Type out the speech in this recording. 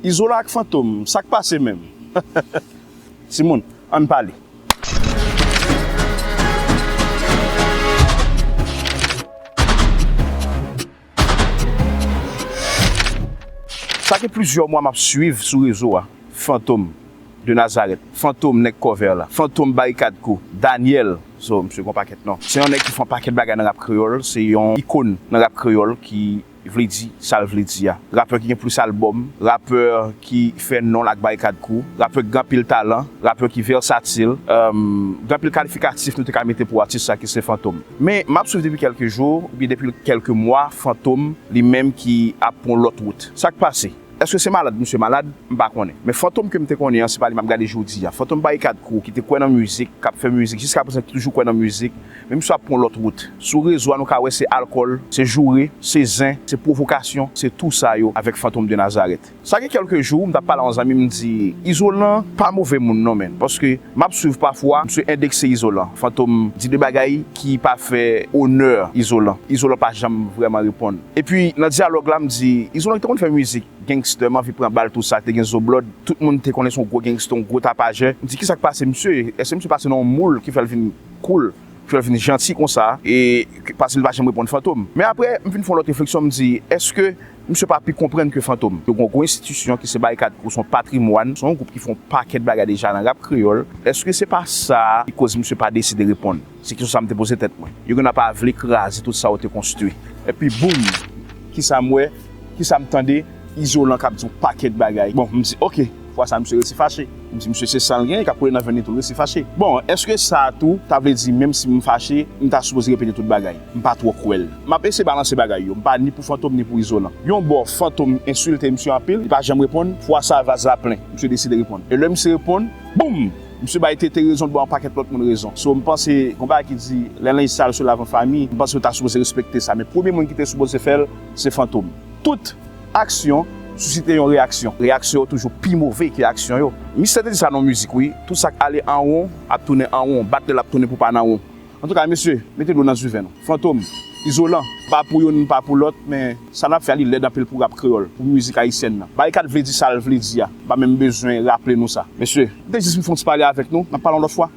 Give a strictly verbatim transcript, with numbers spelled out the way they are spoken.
Izolan ak Fantom, sa k pase menm? Timoun, ann pale. Sa gen plizyè mwa m ap swiv sou rezo a. Fantom de Nazarèt. Fantom nèg kò vè la. Fantom Barikad Crew. Daniel. So, misye gon pakèt non. Se yon nèg ki fè yon pakèt bagay nan rap kreyòl. Se yon ikòn nan rap kreyòl ki vle di sa l vle di a. Rapè ki gen plis albòm, rapè ki fè non l ak Barikad Crew, rapè ki gen anpil talan, rapè ki vèsatil, um, gen anpil kalifikatif nou te ka mete pou atis sa ki se Fantom. Men, m ap swiv depi kèlke jou, oubyen depi kèlke mwa, Fantom, li menm ki ap pran lòt wout. Sa k pase? Èske se malad misye malad? M pa konnen. Men Fantom ke m te konnen an, se pa li m ap gade jodi a. Fantom Barikad Crew ki te kwè nan mizik, k ap fè mizik, jiska prezan ki toujou kwè nan mizik, men misye ap pran lòt wout. Sou rezo a, nou ka wè se alkòl, se joure, se zen, se pwovokasyon, se tou sa yo avèk Fantom de Nazarèt. Sa gen kèlke jou, m t ap pale a yon zanmi m, m di, Izolan pa move moun non, menn. Paske m ap swiv pafwa, misye endekse Izolan. Fantom di de bagay ki pa fè onè Izolan. Izolan pa janm vrèman reponn. Epi, nan dyalòg la, m di, Izolan ki te konn fè mizik gangster, m anvi pran bal, tou sa, te gen zo blòd, tout moun te konnen se yon gwo gangster, yon gwo tapajè. M di, kisa k pase misye? Èske misye pase nan yon moul ki fè l vin cool, ki fè l vin janti konsa, e ke, paske li pa janm reponn Fantom? Men apre, m vin fè yon lòt refleksyon, m di, èske misye pa pi konprann ke Fantom? Yo gen yon gwo enstitisyon ki se Barikad Crew, se yon patrimwàn, se yon gwoup ki fè yon pakèt bagay deja nan rap kreyòl. Èske se pa sa ki koz misye pa deside reponn? Se kesyon sa m te poze tèt mwen. Yo gen dwa pa vle kraze tout sa yo te konstwi. Epi boum! Kisa m wè? Kisa m tande? Izolan k ap di yon pakèt bagay. Bon, m di, oke, fwa sa misye resi fache. M di, misye se san l genyen k ap koule nan venn li tou, l resi fache. Bon, èske sa a tou ta vle di menm si m fache, m ta sipoze repete tout bagay? M pa twò kwè l. M ap eseye balanse bagay yo. M pa ni pou Fantom ni pou Izolan. Yon bò, Fantom ensilte misye anpil, li pa janm reponn. Fwa sa a, vaz la plen. Misye deside reponn. E lè misye reponn, boum! Misye bay T T rezon, bay yon pakèt lòt moun rezon. So, m panse, gon bagay ki di, lè lenj sal se lave an fanmi, m panse yo ta sipoze respekte sa. Men premye moun ki te sipoze fè l, se Fantom. Tout aksyon sisite yon reyaksyon. Reyaksyon yo toujou pi move ke aksyon yo. Mistè te di sa nan mizik, wi. Tout sa k ale an won ap tounen an won. Bat lè l ap tounen pou pa nan won. Antouka, mesye, mete dlo nan diven nou. Fantom, Izolan, pa pou youn, pa pou lòt, men sa n ap fè a, li lèd anpil pou rap kreyòl, pou mizik ayisyèn nan. Barikad vle di sa l vle di a. M pa menm bezwen raple nou sa. Mesye, m te jis vin fè yon ti pale avèk nou. N ap pale yon lòt fwa.